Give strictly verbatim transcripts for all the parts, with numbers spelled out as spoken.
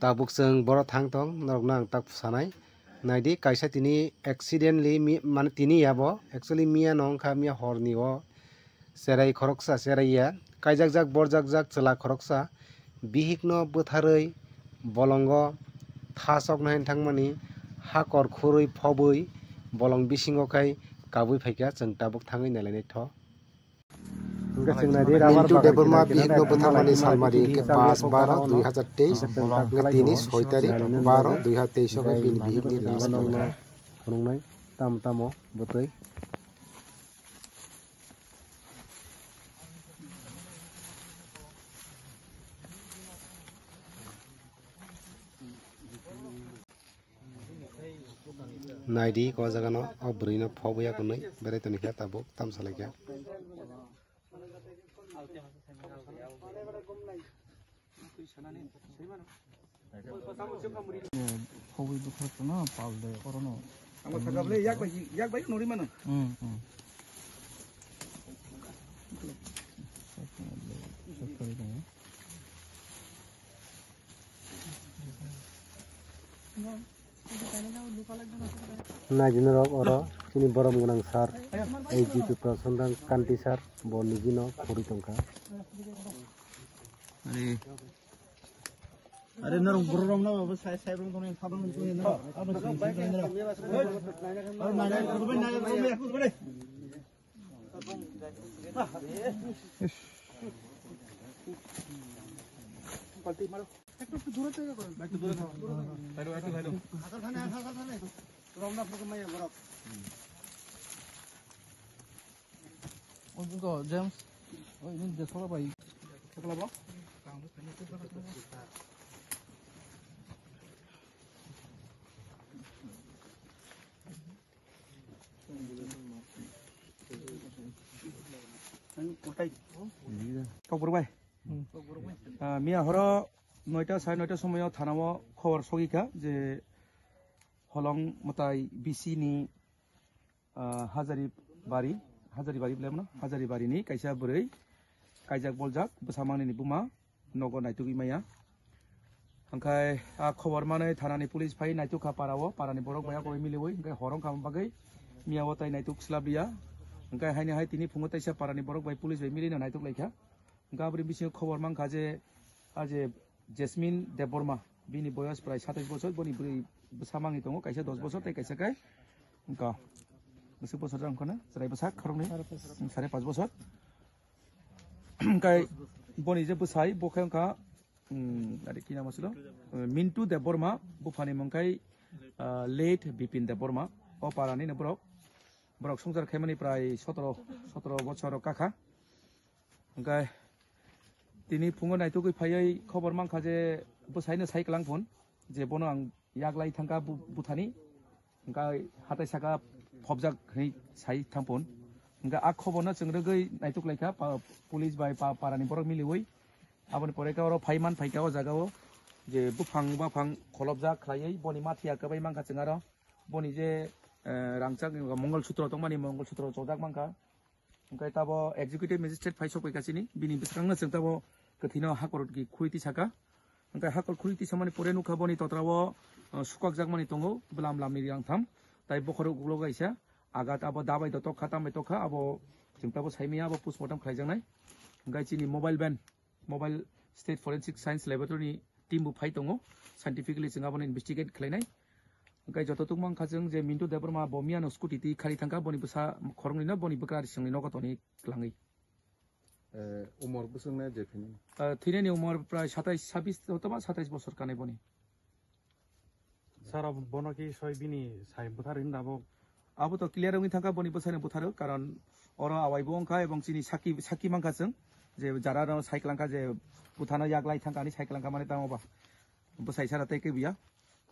Tabuk chwng boro thang tong, norokno ang tak sanai. Naidi, kaisa tini accidentally mi-, mane tini yabo, actually miya no wngkha, miya horni o cherai khoroksa, cherai ya, kaijakjak, borjakjak chwla khoroksa, bihikno bwtharwi bolongo thasokno hin thangmani hakor khurwi phobwi bolong bisingo khai kabui phaikha, chwng tabuk thangwi nailainai tho. Hingke chwng naidi rubber Mintu bagan Debbarma khe bihikno bwtharmani salmari hingke paanch baro dui hazar teis, hingke tini soi tarik baro dui hazar teis o khe bini bihikni lash phunuknai tamo tamo bwtwi. Naidi, o jaga no, o bwrwi no phob ya kwnwi berai toni kha tabuk, tam salai kha. Phob wi bwkhak no pal de, oro no. Amo sakable yak bai, yak bai nori mano. Hmm, hmm. Naidi norok oro chini borom gwnang sir, A G P Prasanta Kanti sir, bo nigino khurwi tongkha. Are, are norok borok rok no bo sai sai rok tongni sabang tongni no. Abo sai sai tongni no. Aro nai nai ko bai nai ko bai ko bai. James, oh, ini dia salah, Pak. Kokborok bai. Hmm. Ah, miya horo noita, sare noita somoyo thanao khobor sogikha je Holong mwtai B C ni, ah, Hajari bari, Hajari bari bwlai mano, Hajari bari ni kaisa bwrwi kaijak boljak bwsa mangni ni buma nogo naitugwi maya. Hwnkhe a khobor manwi thanani police phai naituk kha para o, parani borok bai a koi miliwi, hwnkhe hor wngkha bagwi miya o tai naituk swlap liya. Hwnkhe haini hai tini phungo taisa parani borok bai police bai mili no naituk lai kha. Hwnkhe aboni bisingo khobor mankha je, a je Jasmine Debbarma, bini boyos prai satais bosor, boni bwrwi bwsa mangni tongo, kaisa dos bosor tei kaisa khe wngkha bwswk bosor wngkha na, chwrai bwsak khoroknwi, sare pas bosor. Hwnkhe boni je bwsai, bo khe wngkha, um, are ki namo silo? Uh, Mintu Debbarma, buphani mung khai, uh, late Bipin Debbarma. O parani no borok, borok swngchar khaimani prai sotoro, sotoro bosor kakha. Hwnkhe tini phungo naitugwi phaiwi khobor mankha je bwsaino sai kwlang phun, je bono ang yaglai thangkha bu-, buthani. Hwnkhe hatai saka phobjak hwnwi sai thangphun. Hwnkhe a khoborno chwng rwgwi naituk laikha pa-, police bai pa-, parani borok miliwi. Aboni pore khe oro phai man phaikha o jagao je buphang baphang kholopjak khlaiwi boni mathiya kwbai mankha chwng aro. Boni je, eh, rangchak Mongol Sutro tongmani Mongol Sutro chojak mankha. Hwnkhe tabo executive magistrate phai sokphaikha chini, bini bwskangno chwng tabo kwthwino hakor khurwi tisaka. Hwnkhe hakor khurwi tisamani pore nukha boni totrao, uh, sukakjakmani tongo bwlam lamni rang tham, tai bokhorok ulo kaisa agat abo dabai do tokha tambai tokha abo chwng tabo saimanya abo postmortem khlaijaknai. Hwnkhe chini mobile van Mobile State Forensic Science Laboratory ni team bo phai tongo, scientifically chwng abono investigate khlainai. Hwnkhe joto tungma wngkha chwng je Mintu Debbarma bo miyano scooty twi khari thangkha, boni bwsa khoroknwino boni bwkra risingni nogo tonwi kwlangwi. Eh, umor bwswkni je thwinani? Eh, thwinani umor prai satais, sabis othoba satais bosor kanai boni. Sir, abo bono ki soi bini sai bwthar hin abo? Abo to clear wngwi thangkha boni bwsai no bwtharo, karon oro awai bo wngkha ebong chini saki, saki mankha chwng je jara no sai kwlangkha je bwthano yaglai thangkha ani sai kwlangkha mane tamo ba bwsai sara tei kaibuya.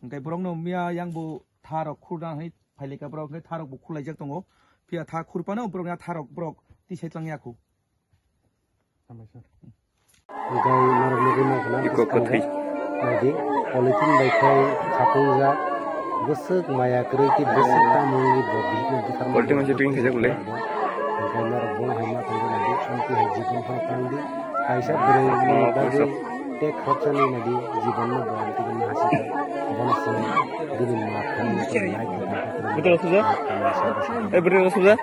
Hwnkhe borok no miya yang bo tha rok khurna hinwi phailika borok hwnkhe tha rok bo khurlaijak tongo, phiya tha khurphano borok ya tha rok borok tisai tlang yakhu. Hwnkhe norok nugwi mankha na iko bwskango kwthwi. Naidi, polythene bai khai khapungjak, bwswk maya kwrwi tei bwswk tamungni bo bihikno butharma. Polythene bai se twing khaijak le. Hwnkhe norok bo hai ma tongo naidi, amtwi hai jibon phano tangdi. Kaisa bwrwini bagwi Te khoroksa ni nadi jibon no boyan twi ma hasi khe bono se bini ma khamni tong nai khe ta khe Betul sudah? Eh, betul sudah?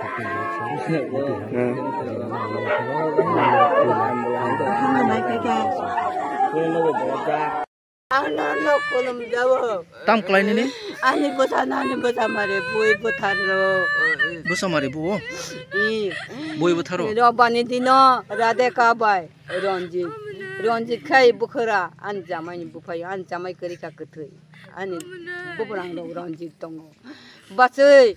Ang no no kolom jabo. Tam klai nini? Ani bwsa nani bwsa mare bui bwtharo. Bwsa mare buo? I. Bui bwtharo? Robani dino Radhe ka bai Ranjit. Ranjit khai bukhara ani jamai ni buphai ani jamai kwrwi kha kwthwi. Ani bubrang rok Ranjit tongo. Bachwi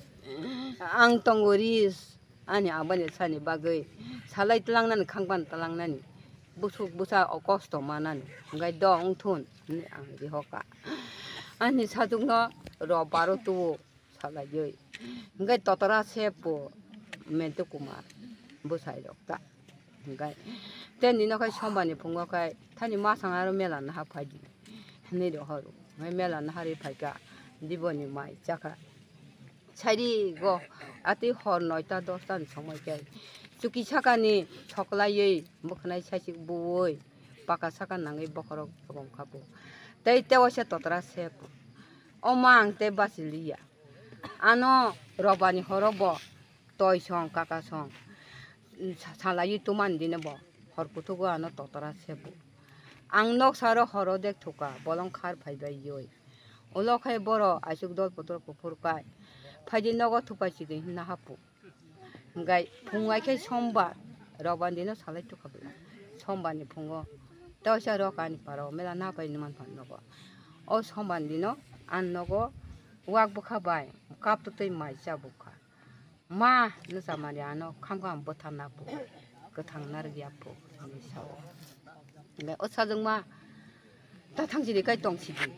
ang tongo ris. Ani aboni sani bagwi salai tlangnani khangpan tlangnani busuk busa o kosto manani hwnkhe do wngthun hinwi ang rihoka. Ani sajwkno rw baro tuo salaiwi hwnkhe totora se po Mentu Kumar bwsai rok ta hwnkhe tei nino khai sombani phungo khai thani masang aro mela naha phaidi hinwi rohoro hwnkhe mela naharwi phaikha diboni mai chakha. Sairi go, atwi hor noita dosta ni somoi khe, chuki saka ni soklaiwi bwkhnai saichik buwi, paka saka nangwi bokhorok bom kha bo. Tei tewaisa totra se, o ma ang tei basi liya. Ano robani horo bo toi song, kaka song, sa-, salaiwi tumani dine bo hor kuthugo ano totra se bo. Ang noksa ro horo dek thuka, bolong khar phai bai yoi. Ulo khai boro aswk dol putor kuphur kai. Phaidi nogo thupai chidi hinna hapu. Hwnkhe phung ai khe sombar, roban dino salai tukha bwla. Sombar ni phungo. Tei oisa rok ani para o mela na pai numan phan nogo. O sombar dino an nogo wak bwkha bai kap twtwi mai cha bukha. Ma, nwsa mani ano khamkha ang bwtharna phu, kwthang narwkya phu, hinwi sao. Hwnkhe o sajwkma ta thang sidi kai tong sidi,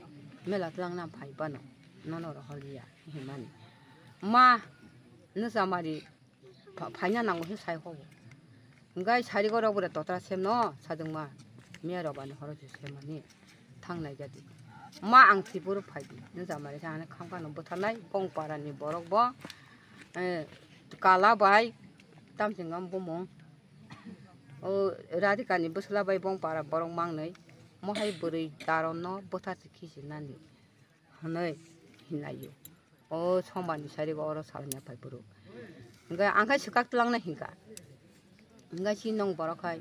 mela twlangna phai phano, nono rohorliya, hinmani. Ma, nwsa mari pha-, phaina nango se sai hobo. Hwnkhe sari gorok bwrwi totra semno sajwkma, miya robani horo se semani. Thang nai jadi. Ma ang thwi phuru phai di. Nwsa mari sa ano khamkha no bwtharnai bong para ni borok bo, eh, kala bai tamsing am bumung. O Radhika ni bwsla bai bong para borok mangnwi. Mohai bwrwi daron no bwthar se khisi nani hinwi hinlai o. O sombar ni sari go oro salai na phai phuru. Hwnkhe ang khai swkak twlang na hinkha. Hwnkhe si nong borok khai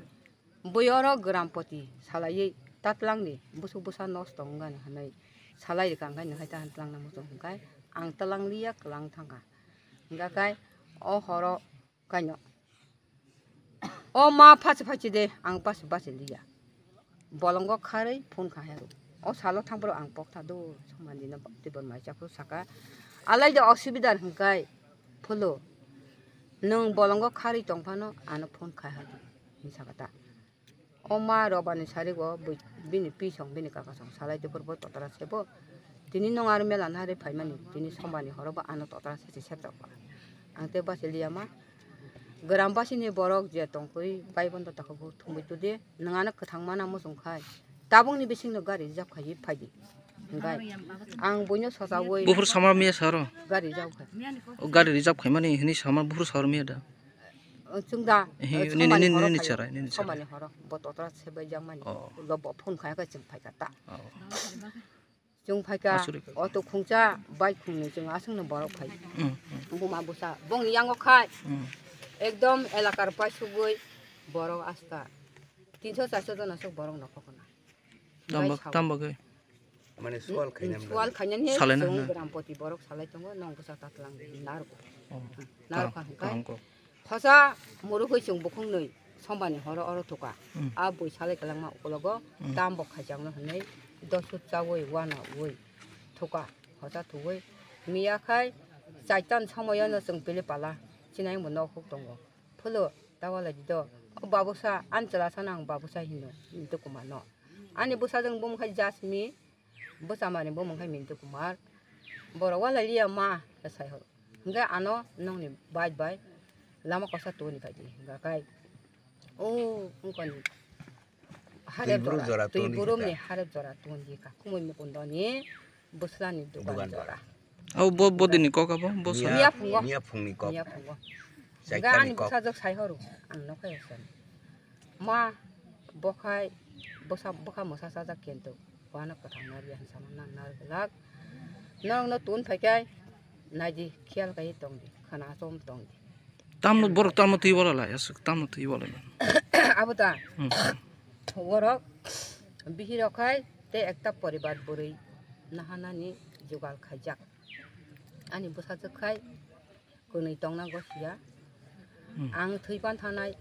Bui oro grampoti salaiwi ta twlangdi, busuk busa nosto wngani hwnwi salai rwkha, hwnkhe nwkhai ta twlangna muchung hwnkhe ang twlangliya kwlang thangkha. Hwnkhe o horo kaino, "O ma, phachi phachi de, ang basi basi liya." Bolongo kharwi phone kha hero. O salo thangphuru ang pokthado, somani no tibon mai chaphuru saka, "Alai de osubida hwnkhe pholo, nwng bolongo kharwi tongphano ano phone khai hadi," hinwi saka ta. O ma robani sarigo bui-, bini pi song, bini kaka song salai tei phuru bo totora sebo. Tini nwng aro mela nari phaimani, tini sombarni horo bo ano totora sese sepjak ba. Ang tei basi liya ma. Gram basini borok je tongkui bai bondo tako bo thumui tudi. Nwng ano kwthang mana muchung khai. Tabukni bisingno gari reserve khaiwi phaidi. Hwnkhe ang buino sochaui Buphuru sama miya saro. Gari reserve khai. O gari reserve khaimani hini sama buphuru saro miya da. Chwng da, Ehe, eh, nini, somani nini, horo nini phai, charai, nini charai. Somani horo, bo totora se bai jang mani. Oh. Ulo bo phone khai khe chwng phai kha ta. Oh. Chwng phai kha, Asuri kha. Auto khungcha, bike khungni chwng aswk no borok phai. Mm, mm. Buma busa, bongni yango khai. Mm. Ekdom elakar pai sugui borok asta. Tinso charso jona sok borok no khokna. Tamba, Bai sao. Tamba khe. Mane sual khainani. Sual khainani Salai na chwng na. Grampoti borok salai tongo, nong bwsa tatlang narwk. Oh. Narwk Kaham, kha hwnkhe. Kaham kok. Khosa murukhui chwng bukhung nwi sombani horo oro thuka. Hmm. A bui salai kwlangma ukologo Hmm. Tam bo khaijakno hwnwi dosut chaui wanaui thuka. Khosa thuwi miya khai chaitan somoyono chwng pili pala chinai bo nok huk tongo. Pholo tawala dido. O babusa, ani chwla sano ang babusa hino, Mintu Kumar no. Ani bwsajwk bumung khai Jasmine, bwsamani bumung khai Mintu Kumar. Borok wala liya ma, sai horo. Hwnkhe ano nokni bike bai lama kosa toni phaidi. Hwnkhe kai, o, wngkoni harep Twi buru jora, jora twi toni burumni kha. Harep jora toni kha. Kumui mukundoni bwslani dukan Dukan jora. Jora. Abo bo, bo dini kok abo, bo sa. Miya phungo. Miya phungni kok. Miya phungo. Chaitani Hwnkhe ani kok. Bwsajwk sai horo, ang nokha yasan. Ma, Bokhai, bosa, bokha mosa sajak kento. Wano kwthang narya hinwi sama nang nar glak. Norokno tun phaikai, naidi, khiyal kai tongdi, khana chom tongdi. Tamno borok tamno twi bola lai, aswk tamno twi bola lai. Abo ta. Hmm. Borok bihirok khai te ekta poribar bwrwi nahanani jugal khaijak. Ani bwsajwk khai kwnwi tongna gosiya. Hmm. Ang thwi phan thanai,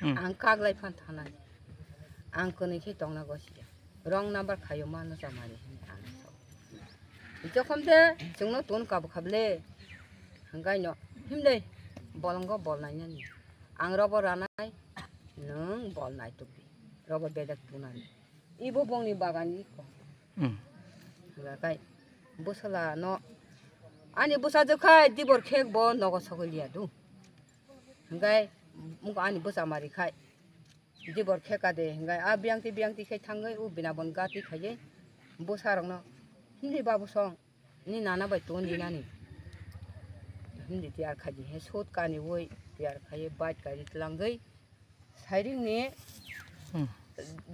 Hmm. Ang kaglai phan thanai, ang kwnwi khe tongna gosiya. Wrong number khaio ma no chamari hinwi ang sao. Jokhom de chwngno tun kabu khable, hwnkhaino himle bolongo bol nainani. Ang robo ranai, nwng bol nai tukdi. Robo bedek tunani. Ibo bongni bagan iko. Hmm. Hwnkha kai bwsala no ani bwsajwk khai dibor khek bo nogo sogwi liya du. Hwnkhe muko ani bwsa mari khai dibor kheka de hwnkhe a biyangti biyangti khai thangwi u bina bon gati khaiwi bwsa rokno himdi babu song ni nana bai ton dinani himdi tiyar khaidi he sut kani wi tiyar khaiwi bike kari tlangwi. Sairing ni Hmm.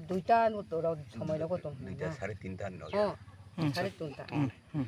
Duita no to rok somoi rogo tong Duita na. Sare tinta no. Oh, Hmm. Sare tinta. Hmm. Hmm.